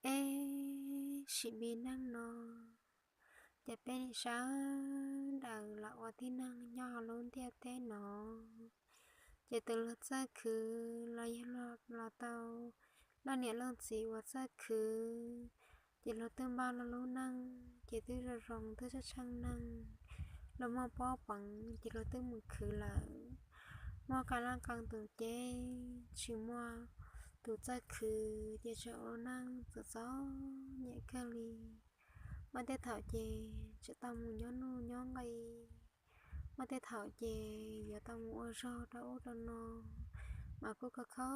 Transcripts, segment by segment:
Eb, sim me neej no, ces peb sawv daws los ua tib neeg nyob hauv lub ntiaj teb no. Ces tus luag txawj khwv los yog los tau leej niam leej txiv uas txawj khwv, ces luag twb npaj lub neej ces twb zoo zoo, twb tshaj tsheej neeg, luag muaj pob peev ces luag twb mus khwv lawm. Muaj qee leej qee tus ces tsis muaj tus txawj khwv ces tseem ua neej txom txom nyem kawg li. Muaj tej thaum ces tseem tau mus nyob nuj nyob nqi, muaj tej thaum ces yuav tau mus ua zog rau ub rau no, mas kuj kho kho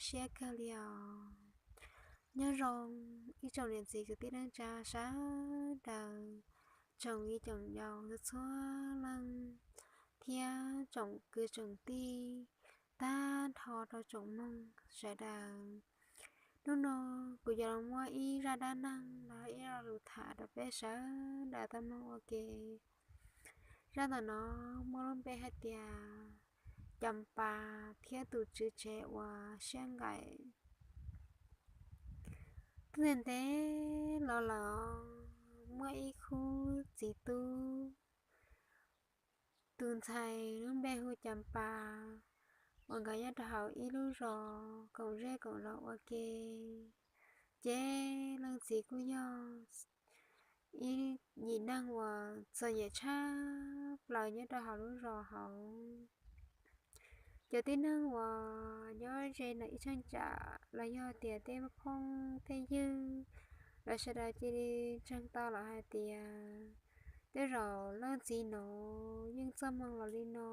siab kawg li os. Nyob zoo ib tsoom niam txiv kwv tij neej tsa sawv daws, tsoom viv tsoom ncaus txhua txhua leej, thiab tsoom kwv tsoom tij tag nrho rau tsoom mloog sawv daws. Hnub no kuv yuav los muab ib zaj dab neeg los ib lo lus tham rau peb sawv daws tau mloog ua ke. Zaj ntawm no muaj lub npe hais tias Cas Pas thiab tus tswv tsev uas siab nqaim. Twb ntev ntev los lawm, muaj ib khub txiv tub, tus ntxhais lub npe hu Cas Pas, uas nkawd nyob rau hauv ib lub zos koom zej koom zos ua ke. Ces leej txiv kuj yog ib yim neeg uas txom nyem tshaj plaws nyob rau hauv lub zos hauv. Cov tib neeg uas nyob ze ntawm ib cheeb tsam los yog tias tej phooj tej ywg, lawv sawv daws cia li ntseeg tau lawm hais tias tej zaum leej txiv no yeej txoj hmoo los li no,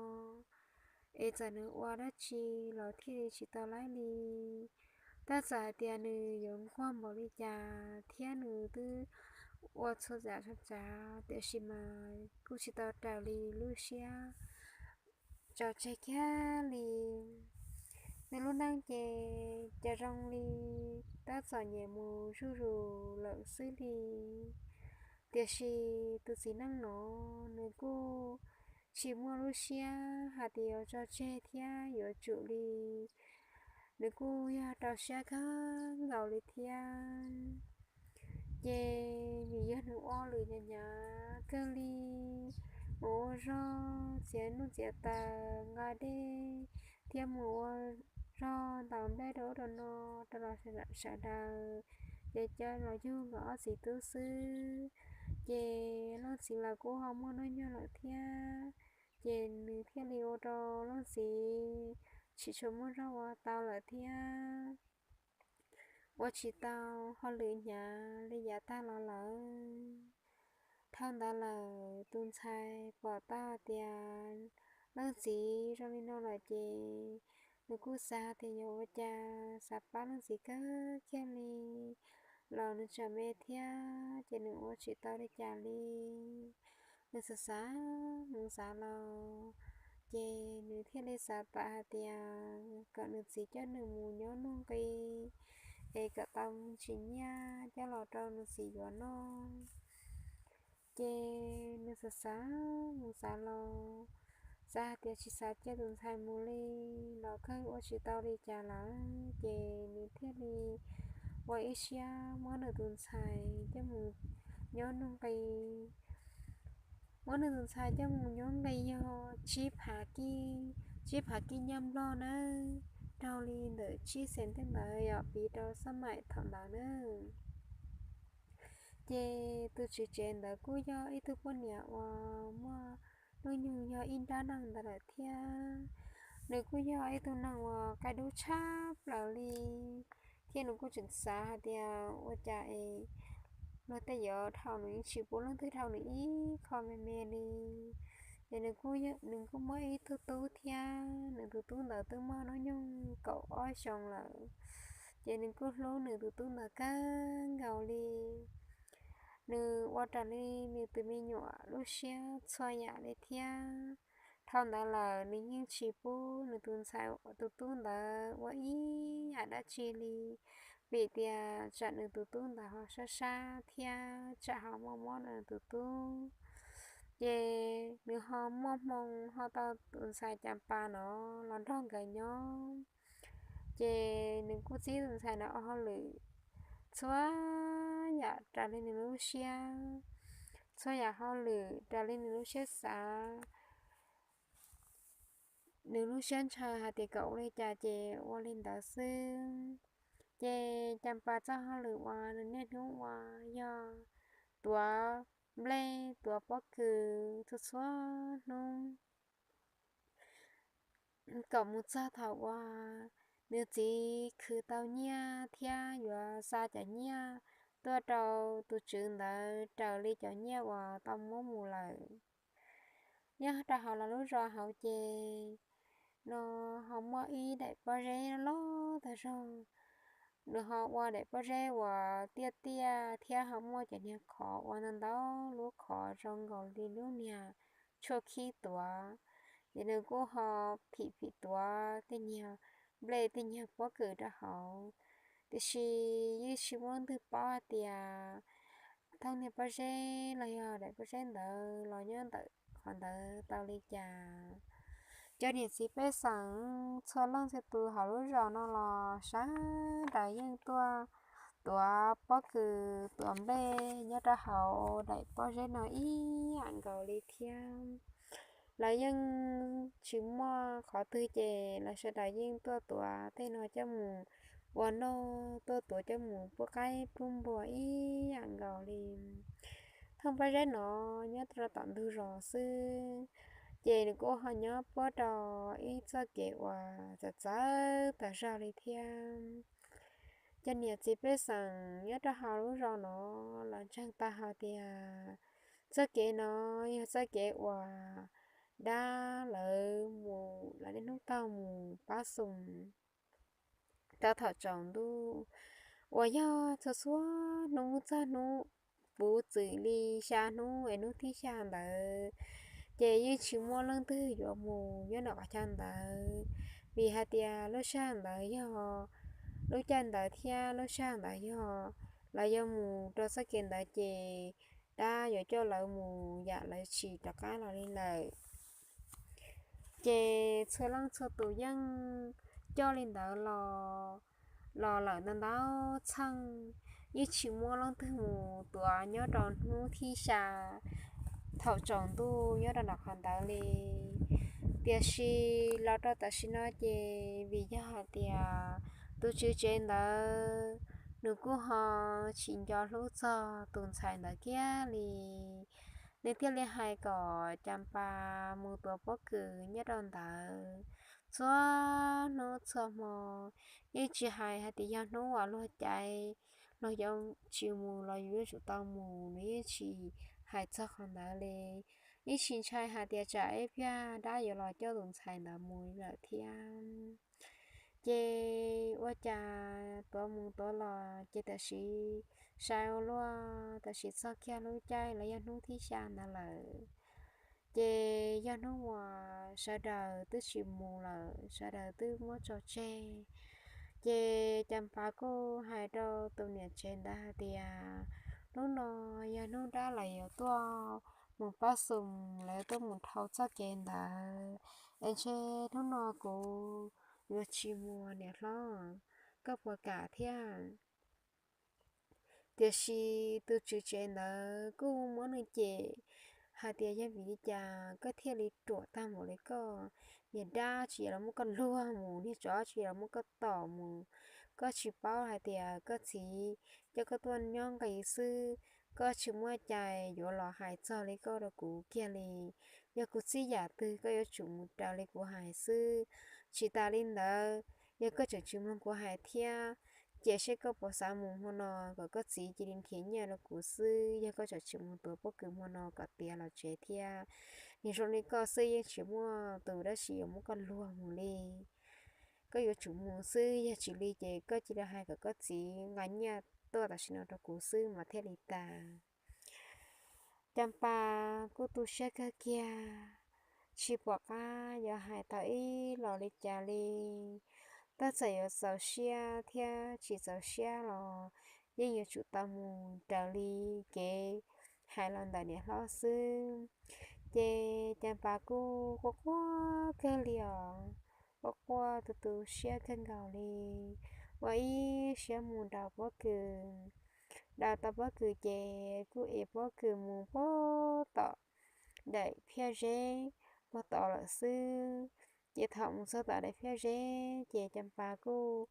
es txawm nws ua dab tsi los thiaj li tsis tau laib li. Tab txawm hais tias nws yuav nquag npaum li cas thiab nws twb ua txhua yam txhua tsav, tiam sis mas kuj tsis tau raws li lub siab tso tseg kiag li. Nws lub neej ces cas zoo li tab txom nyem mus zuj zus lawm xwb li. Tiam sis tus txiv neej no, nws kuj tsis muaj lub siab hais tias yuav tso tseg thiab yuav tsum li. Nws kuj yog rau siab kawg nkaus li thiab. Ces vim yog nws ua lwm hnyav hnyav kawg li, mus ua zog txiav nuj txiav taws nqa dej thiab mus ua zog ntaus nplej rau ub rau no rau los sawv daws, ces coj los yug nkawd ob txiv tub xwb. Ces leej txiv los kuj ho muaj hnub nyoog lawm thiab, ces nws thiaj li ua rau leej txiv tsis tshua muaj zog ua tau lawm thiab, ua tsis tau, ho lwm hnyav li yav tag los lawm. Dhau ntawd lawm tus ntxhais pom tau hais tias leej txiv zoo li no lawm ces nws kuj xav tias yuav ua cas xav pab leej txiv kawg kiag li, los nws tseem me thiab ces nws ua tsis tau li cas li. Nws xav xav mus xav los, ces nws thiaj li xav tawm hais tias kom nws txiv coj nws mus nyob nuj nqi, es kom tau ntsis nyiaj coj los rau nws txiv yuav noj. Ces nws xav xav mus xav los, xav hais tias tsis xav cia tus ntxhais mus li, los kawg ua tsis tau li cas lawm, ces nws thiaj li ua ib siab muab nws tus ntxhais coj mus nyob nuj nqi. Muab nws tus ntxhais coj mus nyob nqi yog tsib phav kib, tsib phav kib nyiaj nplog nawb, raug li ntawm tsib xees tej ntawd yog piv rau xab maim thaum ntawd nawb. Ces tus tswv tsev ntawd kuj yog ib tug poj niam uas muaj hnub nyoog yog ib nrab neeg ntawd lawm thiab. Nws kuj yog ib tug neeg uas qaib dub tshaj plaws li, thiab nws kuj tseem xav hais tias ua cas es luag tej yuav dhau nws, yeej tsis pub leej twg dhau nws ib qho me me li. Ces nws kuj muaj ib tug tub thiab, nws tus tub ntawd twb muaj hnub nyoog kaum ob xyoos lawm. Ces nws kuj hlub nws tus tub ntawd kawg nkaus li. Nws ua raws li nws tus me nyuam lub siab txhua yam li thiab. Dhau ntawd lawm nws yeej tsis pub nws tus ntxhais tus tub ntawd ua ib yam dab tsi li, vim tias tsam nws tus tub ntawd ho sab sab thiab tsam ho muaj mob nws tus tub. Ces nws ho muaj hmoo ho tau tus ntxhais Cas Pas no los nrog nkawd nyob. Ces nws kuj txib tus ntxhais no ua hauj lwm, txhua yam raws li nws lub siab, txhua yam hauj lwm raws li nws lub siab xav, nws lub siab ntshaw hais tias kom ua li cas ces ua li ntawd xwb. Ces Cas Pas txoj hauj lwm uas nws niaj hnub ua yog tuav nplej tuav pob kws txhua txhua hnub kom mus txog thaum uas nws txiv khwv tau nyiaj thiab yuav xa cov nyiaj tuaj rau tus tswv ntawd raws li cov nyiaj uas tau muab mus lawm. Nyob rau hauv lawv lub zos hauv ces no ho muaj ib daim pob zeb loj tag zog. Nws ho ua daim pob zeb uas tiaj tiaj thiab ho muaj cov niag qhov uas ntau ntau lub qhov zoo nkaus li lub niag tshuaj khib tuav. Ces nws kuj ho phim phim tuav tej niag nplej tej niag pob kws rau hauv, tiam sis yeej tsis muaj leej twg paub hais tias thoob niag pob zeb los yog daim pob zeb ntawd los nyob ntawm qhov ntawd tau li cas. Cov niam txiv pej xeem txhua leej txhua tus hauv lub zos no los sawv daws yeej tuaj tuav pob kws tuav nplej nyob rau hauv daim pob zeb no ib yam nkaus li thiab. Lawv yeej tsis muaj qhov twg ces lawv sawv daws yeej tuaj tuav tej no coj mus ua noj, tuaj tuav coj mus pub qaib pub npua ib yam nkaus li. Thoob pob zeb no nyob rau tom ntug zos xwb, ces nws kuj ho nyob puab rau ib txoj kev uas txawv txawv tas zog li thiab. Cov niam txiv pej xeem nyob rau hauv lub zos no los ntseeg tau hais tias txoj kev no yog txoj kev uas dab lawv mus, lawv niaj hnub taug mus pab xus rau thaum tsaus ntuj, uas yog txhua txhua hnub txog hnub puv txwm li xya hnub es hnub thib xya ntawd ces yeej tsis muaj leej twg yuav mus nyob nram qhov chaw ntawd, vim hais tias lub sij hawm ntawd yog, lub caij ntawd thiab lub sij hawm ntawd yog lawv yuav mus rau txoj kev ntawd ces dab yuav coj lawv mus yam lawv tsis rov qab los li lawm. Ces txhua leej txhua tus yeej coj li ntawd los, los lawm ntau ntau txheej, yeej tsis muaj leej twg mus tuav nyob rau hnub thib xya thaum tsaus ntuj nyob rau nram qhov ntawd li. Tiam sis los rau tam sim no ces vim yog hais tias tus tswv tsev ntawd nws kuj ho tsis nco hlub txog tus ntxhais ntawd kiag li, nws thiaj li hais kom Cas Pas mus tuav pob kws nyob rau ntawd txhua hnub txhua hmo, yeej tsis hais hais tias yog hnub uas luag caiv los yuav tsis mus los yus yuav tsum tau mus, nws yeej tsis hais txog qhov ntawd li. Yeej tsis ntshai hais tias tsam ib pliag dab yuav los coj tus ntxhais ntawd mus lawm thiab. Ces ua cas tuav mus tuav los ces tam sim sai ua luaj, tam sim txog kiag lub caij los yog hnub thib xya ntawd lawm, ces yog hnub uas sawv daws twb tsis mus lawm, sawv daws twb muab tso tseg. Ces Cas Pas kuj hais rau tus niam tsev ntawd hais tias, hnub no yog hnub dab lawv yuav tuaj mus pab xus, lawv tuaj mus dhau txoj kev ntawd, es ntshe hnub no kuv yuav tsis mus niam hlob, koj puas kam thiab? Tiam sis tus tswv tsev ntawd kuj muab nws cem hais tias yog vim li cas koj thiaj li ruam tag npaum li koj, niag dab tsis yog los muab koj luag mus, niag tsov tsis yog los muab koj tom mus, koj tsis paub hais tias koj txiv coj koj tuaj nyob nqis xwb, koj tsis muaj cai yuav los hais txog li koj rau kuv kiag li. Yog kuv txib yam twg koj yuav tsum mus raws li kuv hais xwb. Tsis tas li ntawd, yog koj tseem tsis mloog kuv hais thiab, ces seb koj puas xav mus hmo no kom koj txiv cia li nrhiav nyiaj rau kuv xwb. Yog koj tseem tsis mus tuav pob kws hmo no kom tiav los tsev thiab. Niag zoo li koj xwb yeej tsis muaj tus dab tsi yuav muab koj luag mus li. Koj yuav tsum mus xwb, yog tsis li ces koj cia li hais kom koj txiv nqa nyiaj tuaj tam sim no rau kuv xwb mas thiaj li tas. Cas Pas kuj tu siab kawg kiag, tsis pom qab yuav hais tau ib los li cas li. Tab txawm yuav txaus siab thiab tsis txaus siab los yeej yuav tsum tau mus raws li kev hais los ntawm niam hlob xwb. Ces Cas Pas kuj quaj quaj kawg li os, quaj quaj tu tu siab kawg nkaus li. ua ib siab mus daus pob kws. Daus tau pob kws ces kuj ev pob kws mus puag tom daim phiaj zeb puag tod lawm xwb. Ces thaum mus txog tom daim phiaj zeb ces Cam Pas kuj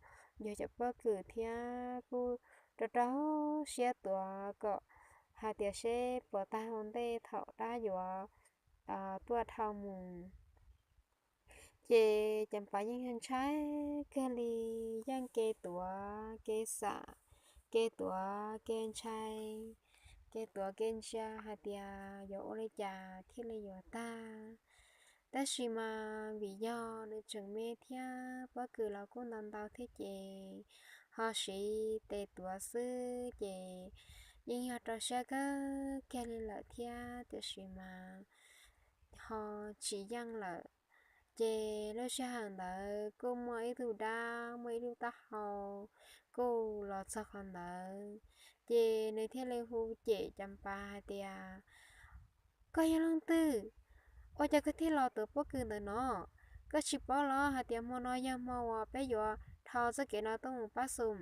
yog cov pob kws thiab kuj rau rau siab tuav kom hais tias seb puas tag ua ntej thaum dab yuav tuaj dhau mus. Ces Cam Pas yeej ntshai kawg li, yeej kev tuav kev xam, kev tuav kev ntshai, kev tuav kev ntsia hais tias yuav ua li cas thiaj li yuav tag. Tab sis mas vim yog nws tseem me thiab pob kws los kuj ntau ntau thiab ces ho siv tes tuav xwb ces yeej yog rau siab kawg kiag li lawm thiab tiam sis mas ho tsis yeej lawm. Ces lub sij hawm ntawd kuj muaj ib tug dab muaj ib lub taub hau kuj los txog qhov ntawd, ces nws thiaj li hu cem Cam Pas hais tias, Koj yog leej twg? Ua cas koj thiaj los tuav pob kws ntawm no? Koj tsis paub los hais tias hmo no yog hmo uas peb yuav dhau txoj kev no tuaj mus pab xum?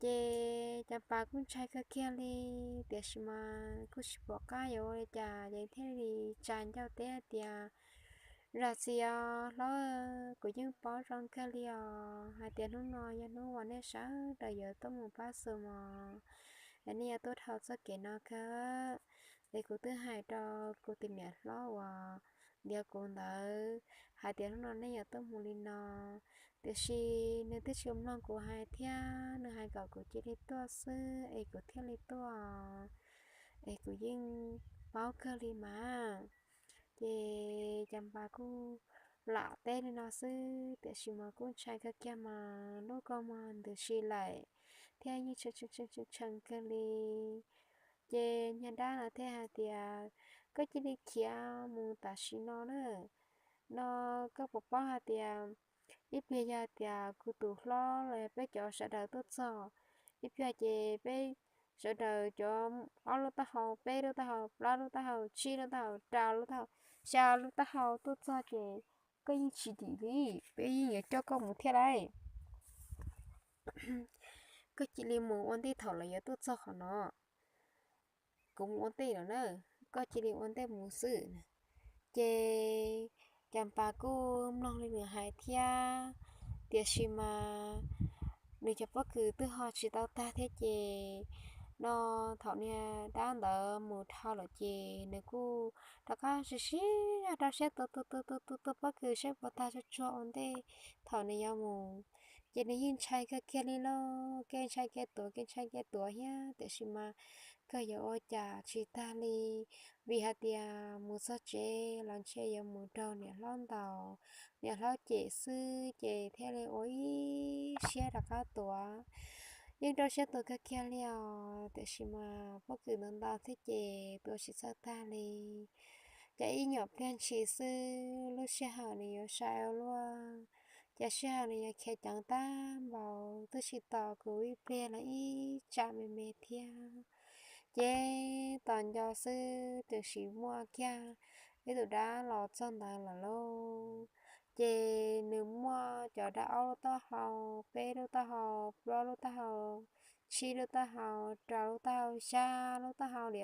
Ces Cam Pas kuj ntshai kawg kiag li, tiam sis mas kuj tsis pom qab yuav ua li cas ces thiaj li tsa ncauj teb hais tias, Zam txim os hlob, kuv yeej paub zoo kawg li os hais tias hnub no yog hnub uas nej sawv daws yuav tuaj mus pab xum mos, es nej yuav tuaj dhau txoj kev no kawg. Es kuv twb hais rau kuv tus niam hlob uas ntiav kuv ntawd hais tias hnub no nej yuav tuaj mus li no, tiam sis nws twb tsis mloog kuv hais thiab nws hais kom kuv cia li tuaj xwb es kuv thiaj li tuaj, es kuv yeej paub kawg li mas. Ces Cam Pas kuj lam teb li no xwb tiam sis mas kuj ntshai kawg kiag mas lub kua muag ntws si laim thiab yeej tshee tshee kawg li. Ces niag dab no thiaj hais tias, Koj cia li khiav mus tam sim no na. No koj puas paub hais tias ib pliag yog tias kuv tus hlob los yog peb cov sawv daws tuaj txog, ib pliag ces peb sawv daws cov ob lub taub hau, peb lub taub hau, plaub lub taub hau, tsib lub taub hau, rau lub taub hau, xya lub taub hau tuaj txog ces koj yeej tsis dim li, peb yeej yuav coj koj mus thiab lauj. Koj cia li mus ua ntej thaum lawv yuav tuaj txog qhov no. Kuv mus ua ntej lawm na, koj cia li ua ntej mus xwb. Ces Cam Pas kuj mloog li nws hais thiab, tiam sis mas nws cov pob kws twb ho tsis tau tag thiab ces no thaum niag dab ntawd mus dhau lawm ces nws kuj rov qab sib sib zog rau siab tuav tuav tuav tuav tuav pob kws saib puas tag tsuag tsuag ua ntej thaum nws yuav mus. Ces nws yeej ntshai kawg kiag li lauj, kev ntshai kev tuav kev ntshai kev tuav thiab tiam sis mas kawg yuav ua cas tsis tag li, vim hais tias mus txog tsev los ntshe yuav mus raug niam hlob ntaus, niam hlob cem xwb ces thiaj li ua ib siab rov qab tuav. Yeej rau siab tuav kawg kiag li os, tiam sis mas pob kws ntau ntau thiab ces tuav tsis txawj tag li. Ces ib nyuam pliag ntshis xwb lub sij hawm nws yuav sai ua luaj, ces sij hawm nws yuav khiav ceev tag npaum twb tsis tos kuv ib pliag los ib tsam me me thiab. Ces tos nco xwb tiam sis muaj kiag ib tug dab los txog ntawd lawm lauj. Ces nws muaj cov dab ob lub taub hau, peb lub taub hau, plaub lub taub hau, tsib lub taub hau, rau lub taub hau, xya lub taub hau li.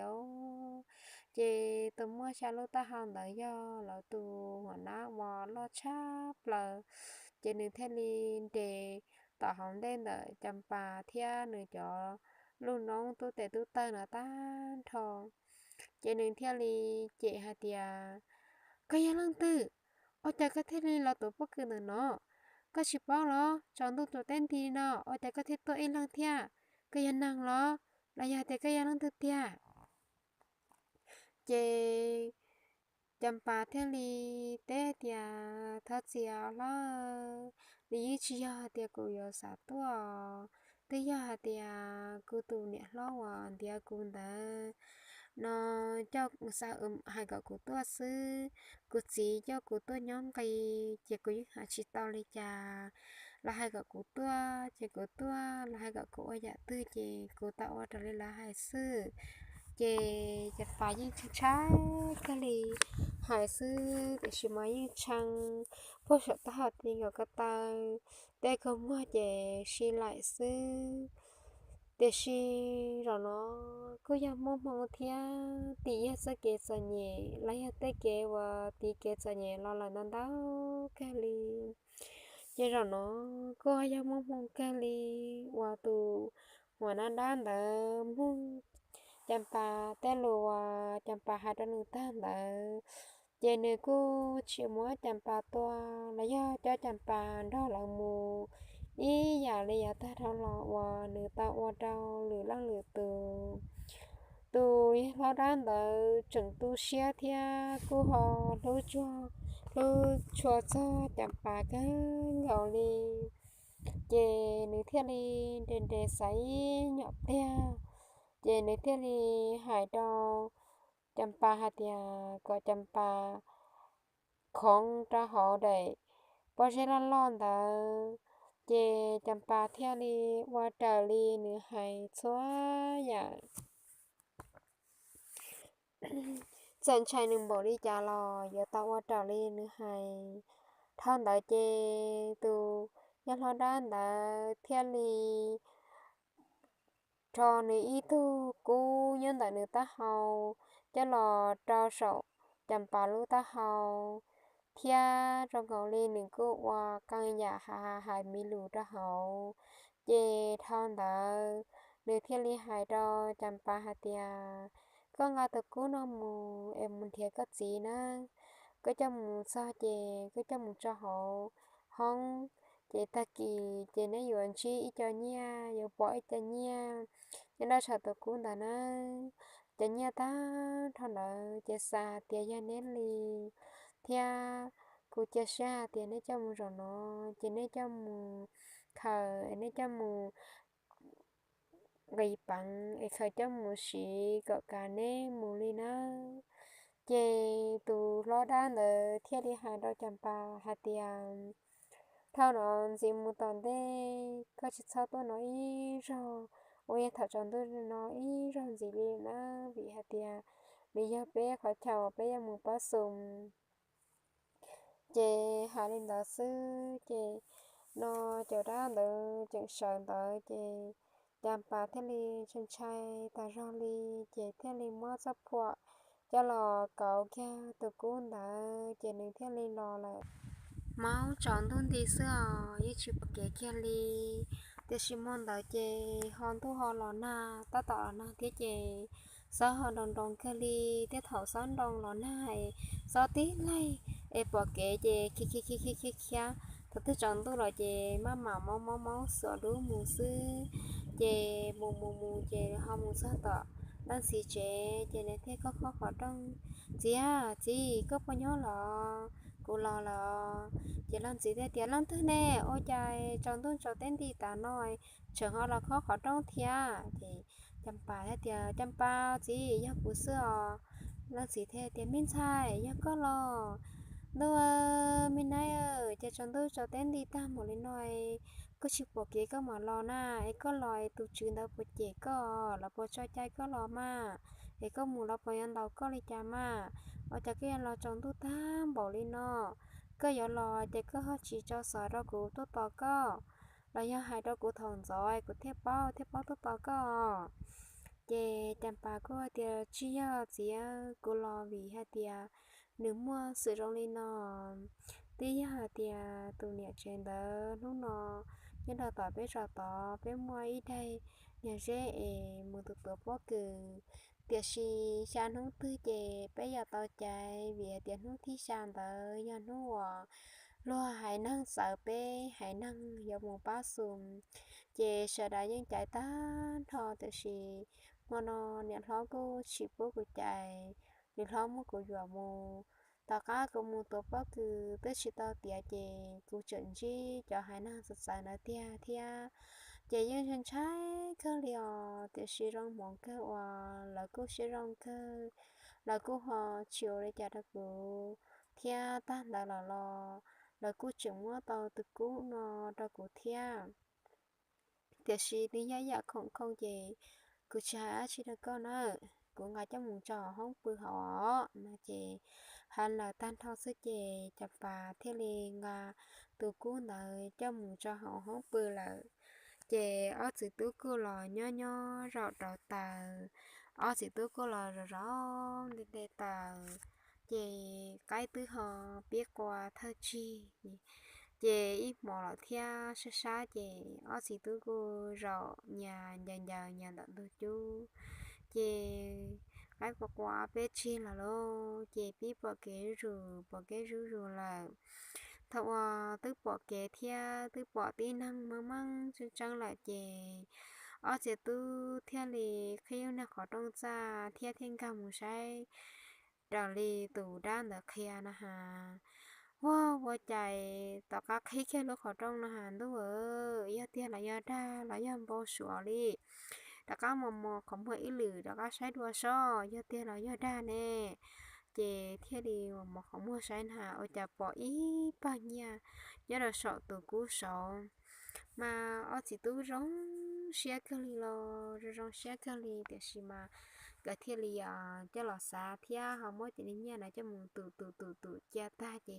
Ces tus muaj xya lub taub hau ntawd yog lawv tus huam nab uas loj tshaj plaws. Ces nws thiaj li nres tom hauv ntej ntawm Cam Pas thiab nws cov lub noob tub tes tub taw no tag nrho. Ces nws thiaj li cem hais tias, Koj yog leej twg? Ua cas koj thiaj li los tuav pob kws ntawm no? Koj tsis paub los tsaus ntuj tsaus teb nti no ua cas koj thiaj tuaj ib leeg thiab? Koj yog neeg los, los yog tias koj yog leej twg tiag? Ces Cam Pas thiaj li teb tias, Thov txim os hlob, nws yeej tsis yog hais tias kuv yuav xav tuaj, twb yog hais tias kuv tus niam hlob uas ntiav kuv ntawd no coj, hais kom kuv tuaj xwb. Kuv txiv coj kuv tuaj nyob nqis ces kuv yeej hais tsis tau li cas. Lawv hais kom kuv tuaj ces kuv tuaj, lawv hais kom kuv ua yam twg ces kuv tau ua raws li lawv hais xwb. Ces Cam Pas yeej ntshai kawg li, phais xwb, tiam sis mas yeej tshee puag saum taub hau ti nkaus ko taw, tej kua muag ces si laim xwb. Tiam sis zaum no kuj yog muaj hmoo thiab tim yog txoj kev txom nyem los yog tej kev uas tiv kev txom nyem los lawm ntau ntau kawg li. Ces zaum no kuj yog muaj hmoo kawg li uas tus muam nab dab ntawd mloog Cas Pas tej lus uas Cas Pas hais rau nws tag ntawd, ces nws kuj tsis muab Cas Pas tua los yog coj Cas Pas nrog lawv mus ib yam li yav tag dhau los uas nws tau ua rau lwm leej lwm tus. Tus yawg hlob dab ntawd tseem tu siab thiab kuj ho hlub tsuag hlub tshua txog Cas Pas kawg nkaus li. Ces nws thiaj li nres nres xaiv ib nyuag pliag, ces nws thiaj li hais rau Cas Pas hais tias kom Cas Pas khoov rau hauv daim pob zeb loj loj ntawd, ces Cas Pas thiaj li ua raws li nws hais txhua yam. Txawm ntshai nws npaum li cas los yuav tau ua raws li nws hais. Dhau ntawd ces tus yawg hlob dab ntawd thiaj li rho nws ib tug kub nyob ntawm nws taub hau coj los rau saum Cas Pas lub taub hau, thiab zoo nkaus li nws kuj ua qee yam ha ha hais me lus rau hauv. Ces dhau ntawd nws thiaj li hais rau Cas Pas hais tias, koj nqa tus kub no mus es mus nrhiav koj txiv na. Koj coj mus txog ces koj coj mus tso hauv hoob, ces tag kis ces neb yuav ntsib ib co nyiaj, yuav pom ib co nyiaj nyob rau saum tus kub ntawd na. Cov nyiaj tag nrho ntawd ces xav hais tias yog neb li, thiab kuv cia siab hais tias neb coj mus zaum no ces neb coj mus khaws, neb coj mus nqis peev es khaws coj mus siv kom kav neb mus li nawb. Ces tus hlob dab ntawd thiaj li hais rau Cas Pas hais tias, thaum no ntxiv mus tom ntej koj tsis txhob tuaj no ib zaug, uas yog thaum tsaus ntuj no ib zaug ntxiv li na, vim hais tias nws yog peb qhov chaw peb yuav mus pab xum. Ces hais li ntawd xwb ces no cov dab ntawd tseem sawv ntawd ces Cas Pas thiaj li ntshai ntshai tas zog li, ces thiaj li muab txoj phuam coj los kauv kiag tus kub ntawd ces nws thiaj li los lawm. Hmoob tsaus ntuj nti xwb os, yeej tsis pom kev kiag li. Tiam sis hmo ntawd ces ho ntuj ho los nag, tab tom los nag thiab ces xob ho nroo nroo kawg li. Thiab thaum xob nroo los nag, xob tib laig es pom kev ces khiav khiav khiav khiav khiav khiav, thaum twg tsaus ntuj los ces maj mam maub maub maub xuas dub mus xwb. Ces mus mus mus ces ho mus txog tom leej txiv tsev ces nws thiaj khob khob qhov rooj, txiv, txiv, koj puas nyob los? Kuv los lawm. Ces leej txiv thiaj tias, leej twg ne? Ua cas tsaus ntuj tsaus teb nti tas no tseem ho los khob qhov rooj thiab? Ces Cas Pas thiaj tias, Cas Pas txiv, yog kuv xwb os. Leej txiv thiaj tias, me ntxhais, yog koj los? Ntuj, me nab, ces tsaus ntuj tsaus teb nti tag mus li no, koj tsis pom kev koj mam los na, es koj los es tus tswv ntawd puas cem koj, lawv puas tso cai koj los mas, es koj mus lawv puas yuav ntaus koj li cas mas? Ua cas koj yuav los tsaus ntuj tag npaum li no? Koj yuav los ces koj ho tsis tso xov rau kuv tuaj tos koj, los yog hais rau kuv thaum ntxov kuv thiaj paub thiaj paub tuaj tos koj. Ces Cas Pas kuj tias, tsis yog txiv, kuv los vim hais tias nws muaj xwm zoo li no. Twb yog hais tias tus niam tsev ntawd hnub no nyob rau tom peb zos tod, peb muaj ib daig nyuag zeb es mus tus tuav pob kws, tiam sis xya hnub twg ces peb yuav tau caiv, vim hais tias hnub thib xya ntawd yog hnub uas luag haiv neeg txawv peb haiv neeg yuav mus pab xum, ces sawv daws yeej caiv tag nrho, tiam sis hmo no niam hlob kuj tsis pub kuv caiv, niam hlob muab kuv yuam mus. Tom qab kuv mus tuav pob kws twb tsis tau tiav ces kuv tseem ntsib cov haiv neeg txawv txawv ntawd tiag thiab. Ces yeej ntshai kawg li os, tiam sis zoo hmoov kawg uas lawv kuj siab zoo kawg, lawv kuj ho tsis ua li cas rau kuv thiab. Tag ntawd los los lawv kuj tseem muab tau tus kub no rau kuv thiab. Tiam sis nws yog ib yam khoom khoom ces kuv tsis hais dab tsi rau koj na, kuv nqa coj mus tso hauv hoob pw hauv os no ces heev lawm tag nrho xwb ces Cas Pas thiaj li nqa tus kub ntawd coj mus rau hauv hoob pw lawm. Ces ob txiv tub kuj los nyob nyob zaum rauv taws, ob txiv tub kuj los zov zov nte nte taws, ces qaib twb ho pib qua thawj tsig. Ces ib hmo lawm thiab sab sab ces ob txiv tub kuj zaum nyas ncaws ncaws nyas ntawm ntug cub. Ces qaib qua qua peb tsig los lauj, ces pib pom kev zuj zus pom kev zuj zus lawm. Thaum uas twb pom kev thiab twb pom tib neeg meej meej tseeb tseeb lawm ces ob txiv tub thiaj li qhib lub niag qhov rooj txaj thiab thiaj nkag mus saib raws li tus dab ntawd qhia no has. Ua ua cas tom qab qhib kiag lub qhov rooj no has, ntuj, yog tiag los yog dag los yog npau suav li. Rov qab mos mos qhov muag ib lwm rov qab saib dua seb yog tiag los yog dag ne. Ces thiaj li mos qhov muag saib na has ua cas pom ib pawg nyiaj nyob rau saum tus kub saud. Mas ob txiv tub zoo siab kawg li los zoo zoo siab kawg li, tiam sis mas nkawd thiaj li coj los xav thiab ho muab cov niag nyiaj no coj mus tum tum tum tum cia tag ces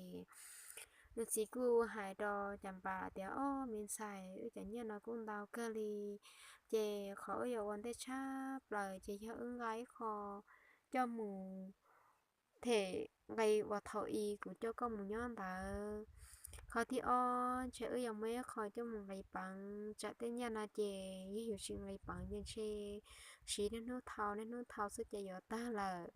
nws txiv kuj hais rau Cas Pas tias, Ob, me ntxhais, wb cov nyiaj no kuj ntau kawg li, ces qhov wb yuav ua ntej tshaj plaws ces yog wb nqa ib qho coj mus them nqi uas thaum i kuv coj koj mus nyob ntawd. Qhov thib ob ntshe wb yuav muab ib qho coj mus nqis peev, tsam tej nyiaj no ces yog yus tsis nqis peev ces ntshe siv niaj hnub thau niaj hnub thau xwb ces yuav tag lawm.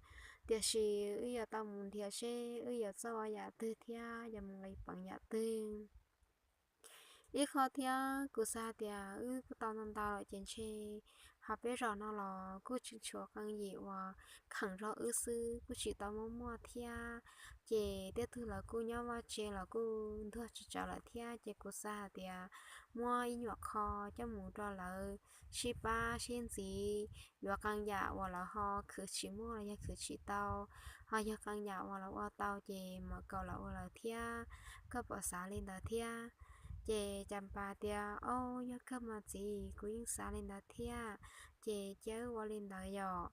Tiam sis wb yuav tau mus nrhiav seb wb yuav txawj ua yam twg thiab yuav mus nqis peev yam twg. Ib qho thiab kuv xav hais tias wb kuj tau ntau ntau lawm ces ntshe ho peb zos no los kuj tseem tshuav qee yim uas kheem zog wb xwb, kuj tsis tau muaj muaj thiab. Ces tej tug lawv kuj nyob vaj tse los kuj ntuag tsis tsawv lawm thiab, ces kuv xav hais tias muab ib nyuam qho coj mus rau lawv sib pab sib ntxiv, yuav qee yam uas lawv ho khwv tsis muaj los yog khwv tsis tau, ho yog qee yam uas lawv ua tau ces mam kaum lawv ua lawv thiab. Koj puas xav li ntawd thiab? Ces Cas Pas tias, Au, yog kawg mas txiv, kuv yeej xav li ntawd thiab, ces cia wb ua li ntawd yom.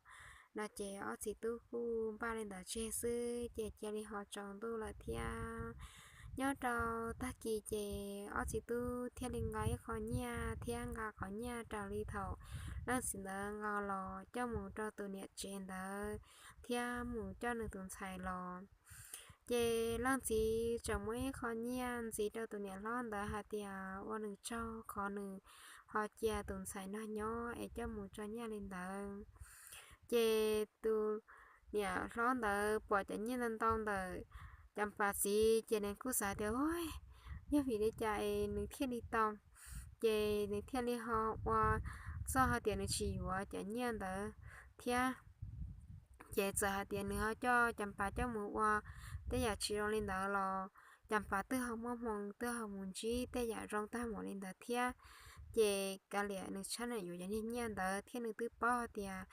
No ces ob txiv tub kuj npaj li ntawd tseg xwb ces cia li ho tsaus ntuj lawm thiab. Nyob rau tag kis ces ob txiv tub thiaj li nqa ib qho nyiaj thiab nqa qhov nyiaj raws li thaum leej txiv ntawd nqa los coj mus rau tus niam tsev ntawd thiab mus coj nws tus ntxhais los. Ces leej txiv tseem muab ib qho nyiaj ntxiv rau tus niam hlob ntawd hais tias ua nws tsaug qhov nws ho cia tus ntxhais no nyob es coj mus tso nyiaj li ntawd. Ces tus niam hlob ntawd pom cov nyiaj ntau ntau ntawm Cas Pas txiv ces nws kuj xav tias, Ua, yog vim li cas es nws thiaj li tau? Ces nws thiaj li ho ua txuj hais tias nws tsis yuav cov nyiaj ntawd thiab. Ces txawm hais tias nws ho coj Cas Pas coj mus ua tej yam tsis zoo li ntawd los Cas Pas twb ho muaj hmoo twb ho mus ntsib tej yam zoo tag npaum li ntawd thiab. Ces kav liam nws tshab nam yuav cov niag nyiaj ntawd thiab nws twb paub tias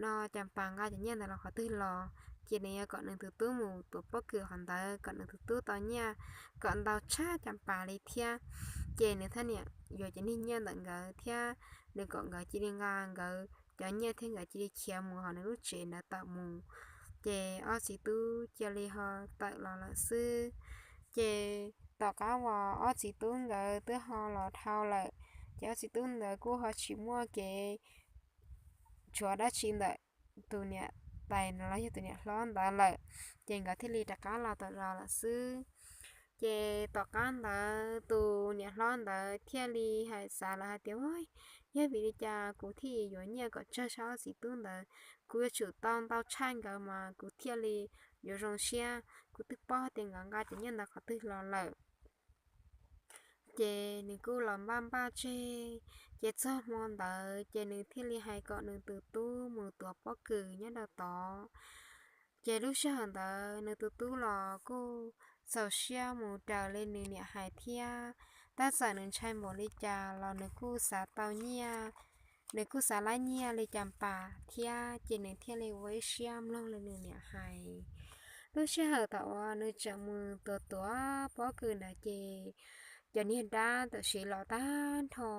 no Cas Pas nqa cov nyiaj ntawd los qhov twg los, ces nws yuav kom nws tus tub mus tuav pob kws qhov ntawd kom nws tus tub tau nyiaj kom ntau tshaj Cas Pas li thiab. Ces nws thiaj niam yuav cov niag nyiaj ntawm nkawd thiab nws kom nkawd cia li nqa nkawd cov nyiaj thiab nkawd cia li khiav mus hauv nws lub tsev ntawd tawm mus. Ces ob txiv tub cia li ho tawm los lawm xwb. Ces tom qab uas ob txiv tub nkawd twb ho los dhau lawm, ces ob txiv tub ntawd kuj ho tsis muaj kev tshuav dab tsi ntawm tus niam tais no los yog tus niam hlob ntawd lawm, ces nkawd thiaj li rov qab los tom zos lawm xwb. Ces tom qab ntawd tus niam hlob ntawd thiaj li hais xav lawm hais tias, Ua, yog vim li cas kuv thiaj yuav nyiaj kom tsawg tshaj ob txiv tub ntawd? Kuv yuav tsum tau ntau tshaj nkawd mas kuv thiaj li yuav zoo siab. Kuv twb paub tias nkawd nqa cov nyiaj ntawd qhov twg los lawm. Ces nws kuj los npaj npaj tseg, ces txog hmo ntawd ces nws thiaj li hais kom nws tus tub mus tuav pob kws nyob rau tod. Ces lub sij hawm ntawd nws tus tub los kuj txaus siab mus raws li nws niam hais thiab. Tab txawm nws ntshai npaum li cas los nws kuj xav tau nyiaj, nws kuj xav laib nyiaj li Cas Pas thiab, ces nws thiaj li ua ib siab mloog li nws niam hais. Lub sij hawm thaum uas nws tseem mus tuav tuav pob kws ntawd ces cov niag dab tam sim los tag nrho,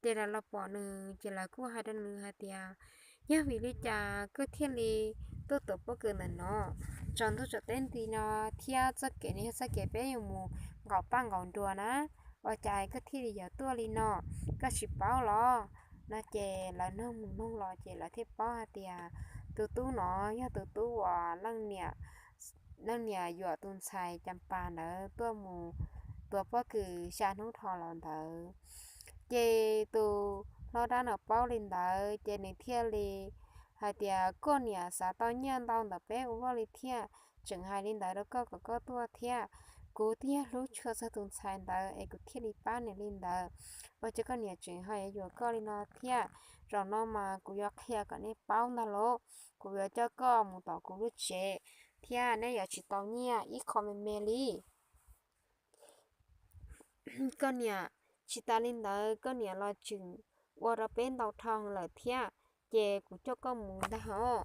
ces lawv los pom nws ces lawv kuj hais rau nws hais tias, Yog vim li cas koj thiaj li tuaj tuav pob kws ntawm no tsaus ntuj tsaus teb nti no thiab? Txoj kev no yog txoj kev peb yuav mus nqaum paj nqaum nruas na, ua cas koj thiaj li yuav tuaj li no? Koj tsis paub los? No ces lawv nug mus nug los ces lawv thiaj paub hais tias tus tub no yog tus tub uas leej niam yuam tus ntxhais Cas Pas ntawd tuaj mus tuav pob kws xya hnub dhau los ntawd. Ces tus hlob dab no paub li ntawd ces nws thiaj li hais tias, koj niam xav tau nyiaj ntau ntawm peb ua luaj li thiaj tseem hais li ntawd rau koj kom koj tuaj thiab. Kuv thiaj hlub tshua txog tus ntxhais ntawd es kuv thiaj li pab nws li ntawd. Ua cas koj niam tseem ho yuav yuam koj li no thiab? Zaum no mas kuv yuav qhia kom nej paub ntag lauj, kuv yuav coj koj mus tom kuv lub tsev thiab neb yuav tsis tau nyiaj ib qho me me li. Koj niam, tsis tas li ntawd koj niam los tseem ua rau peb ntau dhau lawm thiab, ces kuv coj koj mus ntag hos.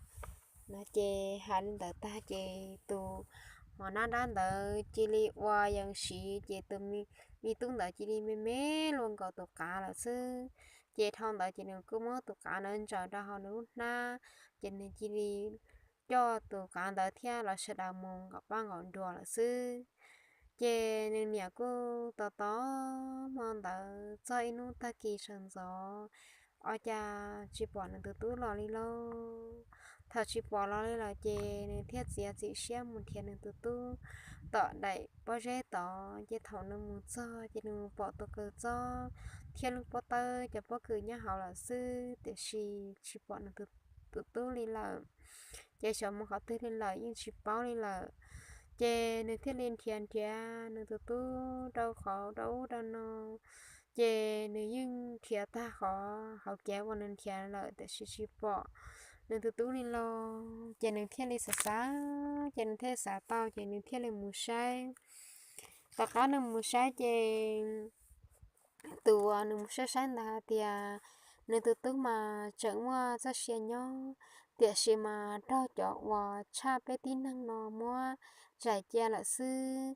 No ces hais li ntawd tag ces tus hlob dab ntawd cia li ua yees siv ces tus me tub ntawd cia li me me luag nkaus tus qav lawm xwb. Ces dhau ntawd ces nws kuj muab tus qav ntawd ntsaws rau hauv nws lub hnab, ces nws cia li coj tus qav ntawd thiab lawv sawv daws mus nqaum paj nqaum nruas lawm xwb. Ces nws niam kuj tos tos hmo ntawd txog ib hnub tag kis sawv ntxov, ua cas tsis pom nws tus tub los li lauj. Thaum tsis pom los li lawm ces nws thiaj txiav txim siab mus nrhiav nws tus tub tom daim pob zeb tod. Ces thaum nws mus txog ces nws mus pom tus qws txob thiab lub pob tawb cov pob kws nyob hauv lawm xwb, tiam sis tsis pom nws tus tub li lawm. Ces xyov mus qhov twg li lawm yeej tsis paub li lawm. Ces nws thiaj li nrhiav nrhiav nws tus tub rau qhov rau ub rau no, ces nws yeej nrhiav tag qhov hauv kev uas nws nrhiav lawm tiam sis tsis pom nws tus tub li los. Ces nws thiaj li xav xav, ces nws thiaj xav tau ces nws thiaj li mus saib. Tom qab nws mus saib ces tus uas nws mus saib saib ntawd hais tias nws tus tub mas tseem muaj txoj sia nyob, tiam sis mas raug cov uas tshaj peb tib neeg no muab zais cia lawm xwb.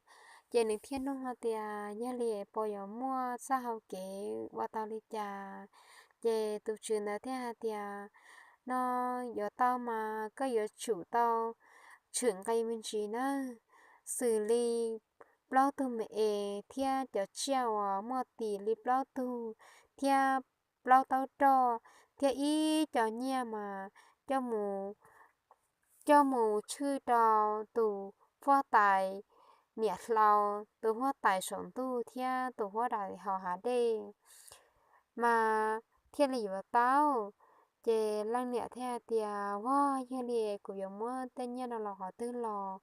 Ces nws thiaj nug hais tias yog li puas yuav muaj txoj hau kev ua tau li cas? Ces tus tswv ntawd thiaj hais tias no yuav tau mas koj yuav tsum tau tshwm nqi me ntsis nawb, xws li plaub tug me es thiab cov tsiaj uas muaj tis li plaub tug thiab plaub taub roj thiab ib co nyiaj mas coj mus tshwj rau tus huab tais niam hlau, tus huab tais saum ntuj thiab tus huab tais hauv hav dej mas thiaj li yuav tau. Ces leej niam thiaj hais tias vag, yog li kuv yuav muab tej nyiaj no los qhov twg los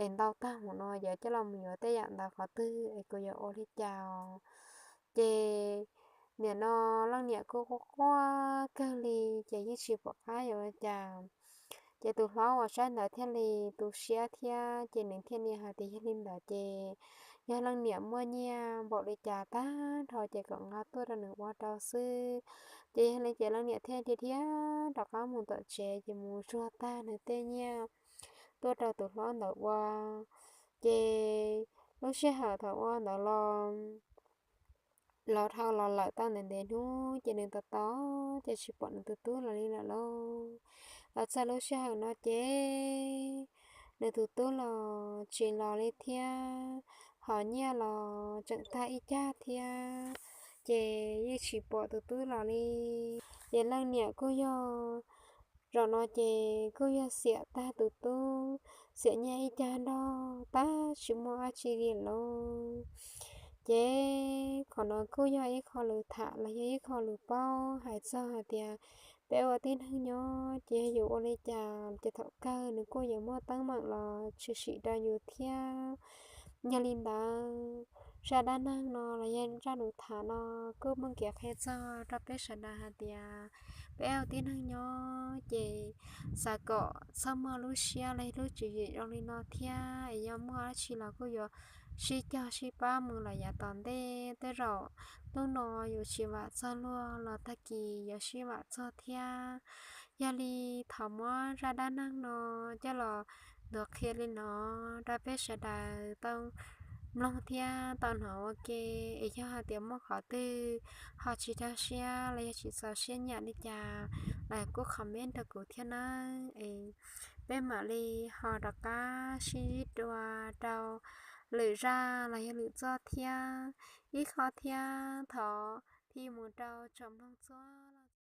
es ntau tag mus no, yuav coj los mus yuav tej yam ntawd qhov twg es kuv yuav ua li cas? Ces nim no leej niam kuj quaj quaj kawg li, ces yeej tsis pom qab yuav ua cas. Ces tus hlob uas saib ntawd thiaj li tu siab thiab, ces nws thiaj li hais tias yog li ntawd ces yog leej niam muaj nyiaj npaum li cas tag nrho ces kom nqa tuaj rau nws ua rau xwb. Ces yog li ces leej niam thiaj dhia dhia rov qab mus tom tsev ces mus zuag tag nws tej nyiaj tuaj rau tus hlob ntawd ua. Ces lub sij hawm thaum ua ntawd los los dhau los lawm tau ntev ntev hnub ces nws tos tos ces tsis pom nws tus tub los li lawm lauj. Los txog lub sij hawm no ces nws tus tub los tsis los li thiab, hos nyiaj los tseem tag ib cag thiab, ces yeej tsis pom tus tub los li. Ces leej niam kuj yog zaum no ces kuj yog xiam tag tus tub, xiam nyiaj ib cag nrog tag tsis muaj dab tsi li lauj. Ces qhov no kuj yog ib qho lus tham los yog ib qho lus paub hais txog hais tias peb ua tib neeg nyob ces yog yus ua li cas ces thaum kawg nws kuj yuav muaj teeb meem los tshwm sim rau yus thiab. Yog li ntawd, zaj dab neeg no los yog zaj lus tham no kuj muaj kev qhia txog rau peb sawv daws hais tias peb ua tib neeg nyob ces xav kom txhob muaj lub siab los yog lub tswv yim zoo li no thiab, es yog muaj dab tsi los kuj yuav sib cog sib pab mus los yav tom ntej. Tej zaum hnub no yus tsis vam txog luag los tag kis yuav sib vam txog thiab. Yog li thov muab zaj dab neeg no coj los ntuas qhia li no rau peb sawv daws tau mloog thiab tau hnov ua ke. Es yog hais tias muaj qhov twg ho tsis rau siab los yog tsis txaus siab nyiam li cas los kuj comment rau kuv thiab nawb. Es peb mam li ho rov qab sib ntsib dua rau lwm zaj los yog lwm txoj thiab. Ib qho thiab thov thim mus rau tsoom mloog txhua